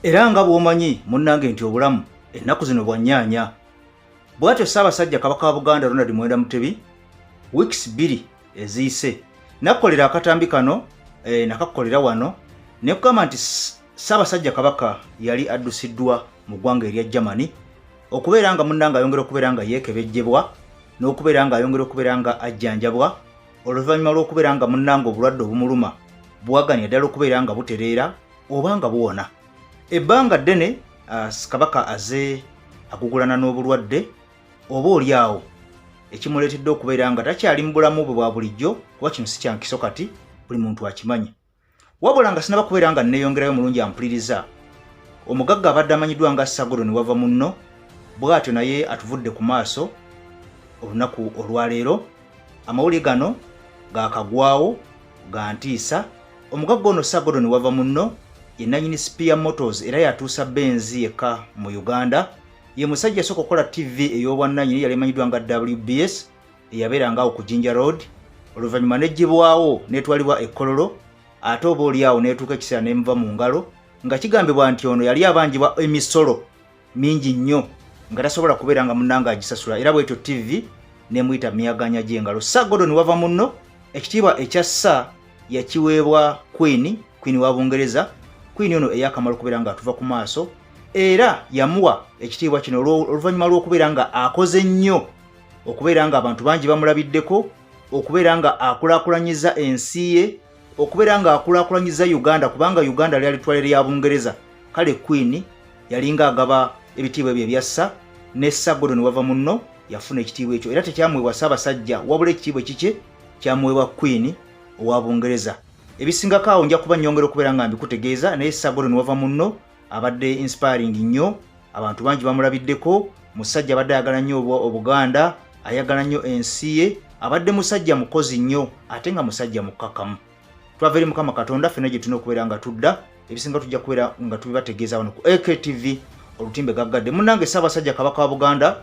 Era nga bw'omanyi munnange nti obulamu ennaku zino bwa nnyaanya. Bw'atyo Ssaabasajja Kabaka wa Buganda Ronald Muwenda Mutebi weeks bbiri eziyise nakkolera akatambi kano eh, nakakukolera wano ne kugamba nti Ssaabasajja Kabaka yali addusiddwa mu ggwanga erya Germany okubeera nga munnange ayongera okubeera nga yeekebejjebwa n'okubeera nga ayongera okubeera nga ajjanjabwa oluvannyuma lw'okubeera nga munnange obulwadde obumuluma bwaganira ddala okubeera nga butereera oba nga buwona. Ebbanga ddene Kabaka aze agugulana n'obulwadde oba oli awo ekimuleetedde okubeera nga takyali mu bulamu bwe bwa bulijjo kuba kino si kyankiso kati buli muntu akimanyi. Wabula nga sinaba kubeera nga nneeyongerayo mulungi ampuliriza, omugagga abadde amanyiddwa nga Sir Gordon Wava Munno bw'atyo naye atuvudde ku maaso olunaku olwaleero. Amawulire gano gaakagwawo ga ntiisa. Omugagga ono Sir Gordon Wava Munno ye nannyini Spear Motors era yatuusa Benz yekka mu Uganda. Ye musajja yasooka okukola TV ey'obwannannyini yali emanyiddwa nga WBS eyabeeranga awo ku Jinja Road, oluvannyuma n'eggyibwawo n'etwalibwa e Kololo ate oba oli awo n'etuuka ekiseera n'emuva mu ngalo nga kigambibwa nti ono yali abanjibwa emisolo mingi nnyo nga tasobola kubeera nga munnange agisasula era bwetyo TV n'emuyita miyaganya gy'engalo. Sir Gordon Wava Munno ekitiibwa ekya Sir yakiweebwa Queen, Queen wa Bungereza, Queen ono eyakamala okubeera nga atuva ku maaso era yamuwa ekitiibwa kino oluvannyuma lw'okubeera nga akoze nnyo okubeera nga abantu bangi bamulabiddeko, okubeera nga akulaakulanyiza ensi ye, okubeera nga akulaakulanyiza Uganda kubanga Uganda lyali ttwale lya Bungereza. Kale Queen yalinga agaba ebitiibwa ebyo ebya Sir ne Sir Gordon Wava Munno yafuna ekitiibwa ekyo era tekyamuweebwa Ssaabasajja wabula ekitiibwa ekikye kyamuweebwa Queen owa Bungereza. Ebisingako awo nja kuba nnyongera okubeera nga mbikutegeeza, naye Sir Gordon Wava Munno abadde inspiring nnyo, abantu bangi bamulabiddeko. Musajja abadde ayagala nnyo Obuganda, ayagala nnyo ensi ye, abadde musajja mukozi nnyo ate nga musajja mukkakkamu. Twava eri Mukama Katonda ffenna gye tulina okubeera nga tudda. Ebisinga tujja kubeera nga tubibategeeza wano ku AKTV olutimbe gaggadde. Munnange Ssaabasajja Kabaka wa Buganda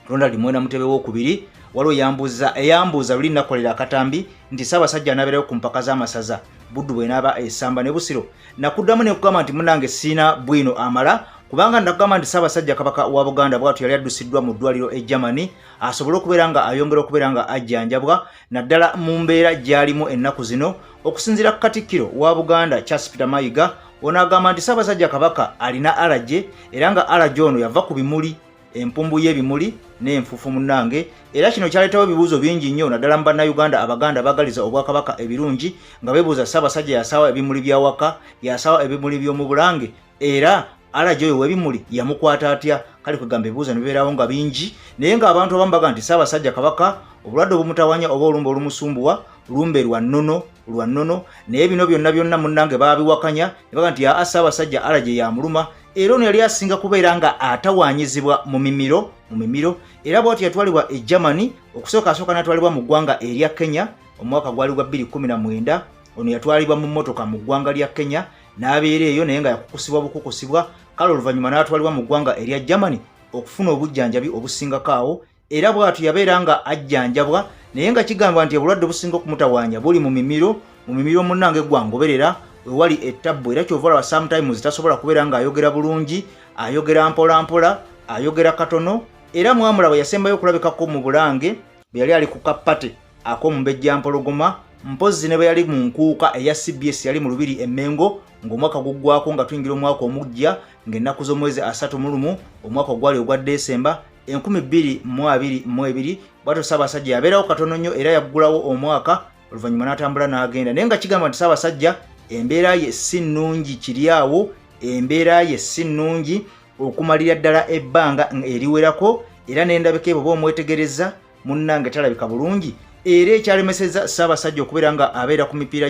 Ronald Mwenda Mutebe w'okubiri waliwo eyambuuza eyambuuza luli nakolera akatambi nti Ssaabasajja anaabeerayo ku mpaka z'amasaza Buddu bw'enaaba esamba ne Busiro. Nakuddamu ne kugamba nti munnange siina bwino amala kubanga nakugamba nti Ssaabasajja Kabaka wa Buganda bw'atyo yali addusiddwa mu ddwaliro e Germany asobole okubeera nga ayongera okubeera nga ajjanjabwa naddala mu mbeera gy'alimu ennaku zino. Okusinziira ku Katikkiro wa Buganda Charles Peter Mayiga, ono agamba nti Ssaabasajja Kabaka alina alaje era nga alaje ono yava ku bimuli, empumbu y'ebimuli n'enfuufu munnange, era kino kyaleetawo ebibuuzo bingi nnyo naddala mu Bannayuganda Abaganda abagaliza Obwakabaka ebirungi nga beebuuza Ssaabasajja yasaawa ebimuli by'awaka, yasaawa ebimuli by'omu Bulange, era alaje oyo w'ebimuli yamukwata atya? Kale kwegamba ebibuuzo ne bibeerawo nga bingi, naye ng'abantu abamu baga nti Ssaabasajja Kabaka obulwadde obumutawanya oba olumbe olumusumbuwa lumbe lwa nnono lwa nnono, naye bino byonna byonna munnange baabiwakanya ne baga nti aa Ssaabasajja alaje yamuluma, era ono yali asinga kubeera nga atawaanyizibwa mu mimiro mu mimiro, era bw'atyo yatwalibwa e Germany okusooka asooka n'atwalibwa mu ggwanga erya Kenya omwaka gwali gwa 2019. Ono yatwalibwa mu mmotoka mu ggwanga lya Kenya n'abeera eyo naye nga yakukusibwa bukukusibwa, kale oluvannyuma n'atwalibwa mu ggwanga erya Germany okufuna obujjanjabi obusingako awo, era bw'atyo yabeera nga ajjanjabwa naye nga kigambibwa nti obulwadde obusinga okumutawaanya buli mu mimiro mu mimiro munnange gwangoberera wewali ettabbu, era kyova olaba sometimes tasobola kubeera ng'ayogera bulungi, ayogera mpola mpola, ayogera katono. Era mwamulaba yasembayo okulabikako mu Bulange bwe yali ali ku kappate ak'omumbejja Mpologoma, mpozzi ne bwe yali mu nkuuka eya CBS yali mu Lubiri e Mmengo ng'omwaka guggwako nga tuyingira omwaka omuggya ng'ennaku z'omwezi 31 omwaka ogwali ogwa Desemba 2022. Bwatyo Ssaabasajja yabeerawo katono nnyo era yaggulawo omwaka oluvannyuma n'atambula n'agenda, naye nga kigamba nti Ssaabasajja embeera ye si nnungi, kiri awo embeera ye si nnungi okumalira ddala ebbanga eriwerako, era n'endabika ebo b'omwetegereza munnange talabika bulungi, era ekyalemesezza Ssaabasajja okubeera nga abeera ku mipiira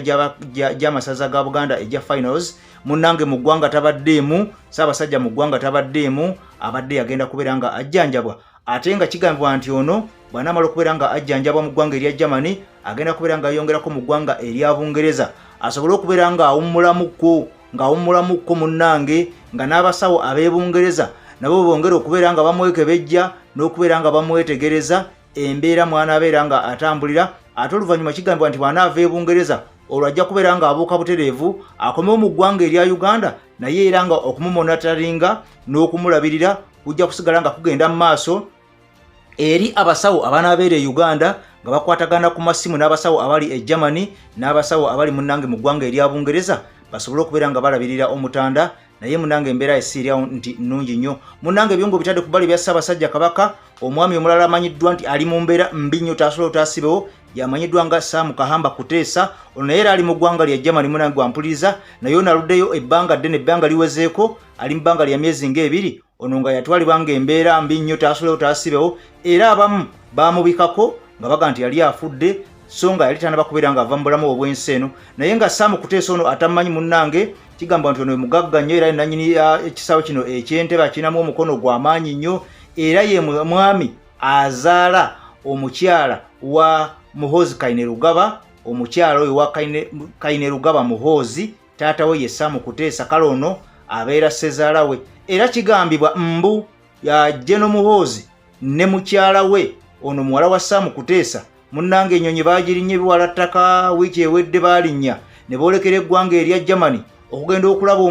gy'amasaza ga Buganda egya finals munnange mu ggwanga tabaddeemu. Ssaabasajja mu ggwanga tabaddeemu, abadde yagenda kubeera nga ajjanjabwa, ate nga kigambibwa nti ono bw'anaamala okubeera nga ajjanjabwa mu ggwanga erya Germany agenda kubeera nga ayongerako mu ggwanga erya Bungereza asobole okubeera nga awummulamuko ng'awummulamuko munnange, nga n'abasawo ab'e Bungereza nabo bongera okubeera nga bamwekebejja n'okubeera nga bamwetegereza embeera mw'anaabeera nga atambulira. Ate oluvannyuma kigambibwa nti bw'anaava e Bungereza Olwo ajja kubeera ng'abuuka butereevu akomewo mu ggwanga erya Uganda, naye era nga okumumonataringa n'okumulabirira kujja kusigala nga kugenda mu maaso eri abasawo abanaabeera e Uganda nga bakwatagana ku masimu n'abasawo abali e Germany n'abasawo abali munnange mu ggwanga erya Bungereza, basobole okubeera nga balabirira Omutanda. Naye munange, embeera esiiryawo nti nnungi nnyo. Munange, ebyongo bitadde ku bbali bya Ssaabasajja Kabaka. Omwami omulala amanyiddwa nti ali mu mbeera mbi nnyo, tasobola otaasibewo, yamanyiddwa nga Sam Kahamba Kuteesa. Ono naye era ali mu ggwanga lya Germany. Munange gwampuliriza, naye ono aluddeyo ebbanga ddene, ebbanga liwezeeko, ali mu bbanga lya myezi ng'ebiri. Ono nga yatwalibwa ng'embeera mbi nnyo, taasulewo taasibewo, era abamu baamubikako nga baga nti yali afudde, so nga yali tanaba kubeera ng'ava mu bulamu obw'ensi eno. Naye nga Sam Kuteesa ono atamanyi, munnange, kigambwa nti ono mugagga nnyo, era nanyini ekisaawe kino eky'Entebe akirinamu omukono gw'amaanyi nnyo, era ye mwami azaala omukyala wa Muhoozi Kainerugaba. Omukyala oyo wa Kainerugaba Muhoozi, taata we ye Sam Kuteesa. Kale ono abeera ssezaala we, era kigambibwa mbu ya General Muhoozi ne mukyala we ono muwala wa Sam Kuteesa, munnange, ennyonyi baagirinnye ebiwala ttaka wiiki ewedde, baalinnya ne boolekera eggwanga erya Germany okugenda okulaba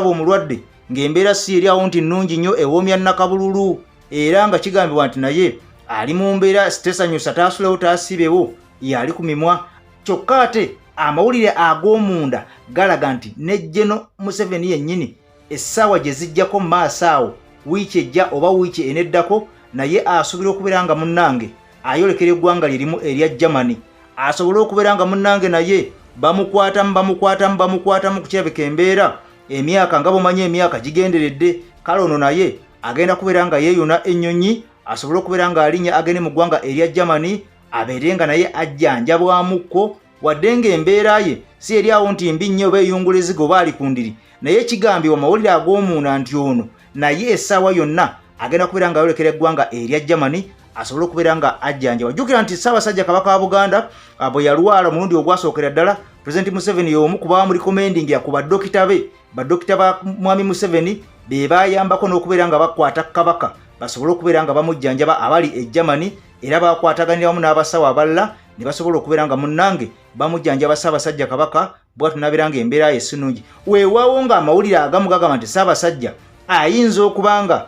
omulwadde, ng'embeera si eri awo nti nnungi nnyo, ewoomya nnakabululu, era nga kigambibwa nti naye ali mu mbeera tesanyusa, taasulewo taasibewo, yali ku mimwa. Kyokka ate amawulire ag'omunda galaga nti ne General Museveni yennyini essaawa gye zijjako mu maaso awo, wiiki ejja oba wiiki eneddako, naye asuubira okubeera nga munnange ayolekera eggwanga lirimu erya Germany, asobole okubeera nga munnange naye bamukwatamu, bamukwatamu, bamukwatamu. Kukirabika embeera, emyaka nga bw'omanyi, emyaka gigenderedde. Kale ono naye agenda kubeera nga yeeyuna ennyonyi asobole okubeera ng'alinnya agende mu ggwanga erya Germany, abeere nga naye ajjanjabwamukko, wadde ng'embeera ye si eri awo nti mbi nnyo oba eyunguliziga oba ali ku ndiri. Naye kigambibwa mawulire ag'omunda nti ono naye essaawa yonna agenda kubeera nga ayolekera eggwanga erya Germany asobole okubeera nga ajjanjabwa. Jjukira nti Ssaabasajja Kabaka wa Buganda bwe yalwala omulundi ogwasookera ddala, Pulezidenti Museveni y'omu ku bamurecommendingira ku badokita be. Badokita ba mwami Museveni be bayambako n'okubeera nga bakwata Kabaka basobole okubeera nga bamujjanjaba abali e Germany, era bakwataganira wamu n'abasawo abalala ne basobola okubeera nga munnange bamujjanjaba Ssaabasajja Kabaka. Bwatu nabeera nga embeera ye si nnungi. Weewaawo ng'amawulire agamu gagamba nti Ssaabasajja ayinza okuba nga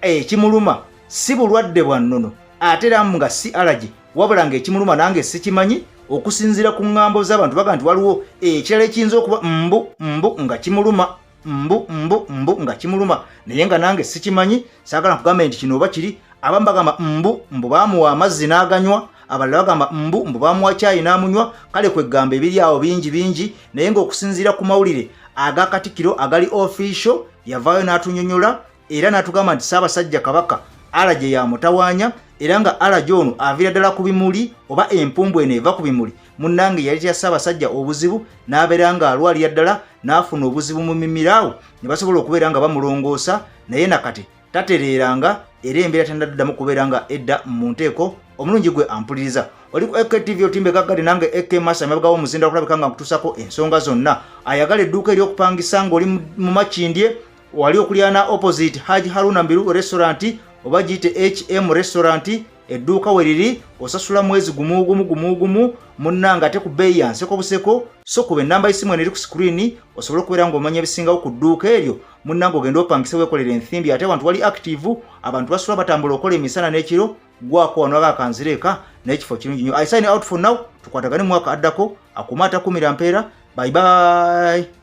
ekimuluma si bulwadde bwa nnono, ate era nga si allergy, wabula ng'ekimuluma nange sikimanyi. Okusinziira ku ŋŋambo z'abantu, baga nti waliwo ekirala ekiyinza okuba mbu mbu nga kimuluma, mbu mbu mbu nga kimuluma, naye nga nange sikimanyi. Saagala nkugambe nti kino oba kiri. Abamu bagamba mbu mbu baamuwa amazzi n'aganywa, abalala bagamba mbu mbu baamuwa kyayi n'amunywa. Kale kwegamba ebiri awo bingi bingi, naye ng'okusinziira ku mawulire aga Katikkiro agali official, yavaayo n'atunyonyola era n'atugamba nti Ssaabasajja Kabaka allergy yamutawaanya, era nga allergy ono aviira ddala ku bimuli oba empumbu eno eva ku bimuli. Munnange, yali tya Ssaabasajja obuzibu n'abeera ng'alwalira ddala n'afuna obuzibu mu mimiraawo, ne basobola okubeera nga bamulongoosa, naye nakati tatereeranga, era embeera tannaddamu kubeera nga edda mu nteeko. Omulungi gwe ampuliriza, oli ku AKTV otimbe gaggade, nange AK Masa emabega w'omuzinda okulabika nga nkutuusako ensonga zonna. Ayagala edduuka ery'okupangisa ng'oli mu Makindye, wali okulyana opposite Haji Haruna Mbiru Restaurant oba giyite HM Restaurant, edduuka we riri. Osasula mwezi gumu gumu gumu gumu, munnange, ate ku bbeeyi ya nseko buseko. So kuba ennamba y'essimu eno eri ku screen osobole okubeera ng'omanya ebisingawo ku dduuka eryo. Munnange, ogende opangise weekolera ensimbi. Ate abantu wali active, abantu basula batambula okola emisana n'ekiro. Gwako wano aga akanzireeka, naye ekifo kirungi nnyo. I sign out for now. Tukwatagane mu mwaka addako. Akuuma atakumira mpeera. Bye bye.